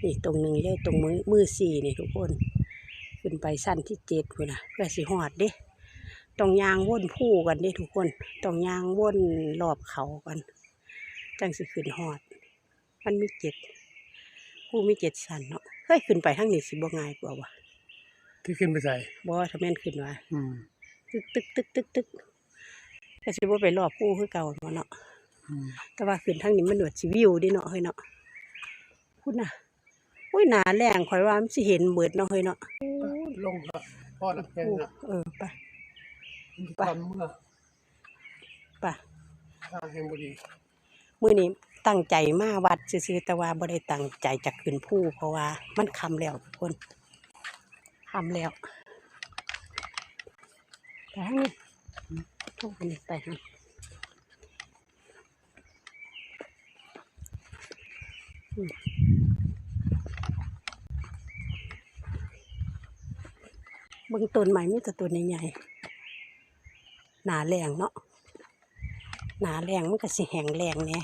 ນີ້ຕົງໜຶ່ງເລີຍ ຕົງມື ມືຊີ້ນີ້ທຸກຄົນ ຂຶ້ນໄປຊັ້ນທີເຈັດພຸ້ນນະ ເພື່ອຊິຮອດເດ້. ຕ້ອງຍ່າງວົນພູກ່ອນເດ້ທຸກຄົນ ຕ້ອງຍ່າງວົນລອບເຂົາກ່ອນ ຈັ່ງຊິຂຶ້ນຮອດ. ມັນມີເຈັດ ພູມີເຈັດຊັ້ນເນາະ. ເຮີ້ຍ ຂຶ້ນໄປທາງນີ້ຊິບໍ່ງ່າຍກວ່າຫວາ? ທີ່ຂຶ້ນໄປໃສ? ບໍ່ ຖ້າແມ່ນຂຶ້ນວ່າ ອືມ ຕຶກໆໆໆ ກໍຊິບໍ່ໄປລອບພູຄືເກົ່າແມ່ນບໍ່ເນາະ? ອືມ ແຕ່ວ່າຂຶ້ນທາງນີ້ມັນແບບຊິວິວເດ້ເນາະ ເຮີ້ຍເນາະ. ພຸ້ນນະ ໂອ້ຍ ໜ້າແລ້ງຂ້ອຍວ່າມັນຊິເຫັນເບິດເນາະ ເຮີ້ຍເນາະ. ລົງເນາະ ພໍລະ ເອີ ໄປ ໄປ ໄປ ທາງແຮງບໍ່ດີ. ມື້ນີ້ຕັ້ງໃຈມາວັດຊື່ໆ ແຕ່ວ່າບໍ່ໄດ້ຕັ້ງໃຈຈະຂຶ້ນພູ ເພາະວ່າມັນຄ່ຳແລ້ວທຸກຄົນ ຄ່ຳແລ້ວ. ໄປທາງນີ້ ທາງນີ້ໄປຫັ້ນ. ອືມ ເບິ່ງຕົ້ນໄມ້ມີແຕ່ຕົ້ນໃຫຍ່ໆ ໜ້າແລ້ງເນາະ ໜ້າແລ້ງມັນກໍຊິແຫ້ງແລ້ງແດ່.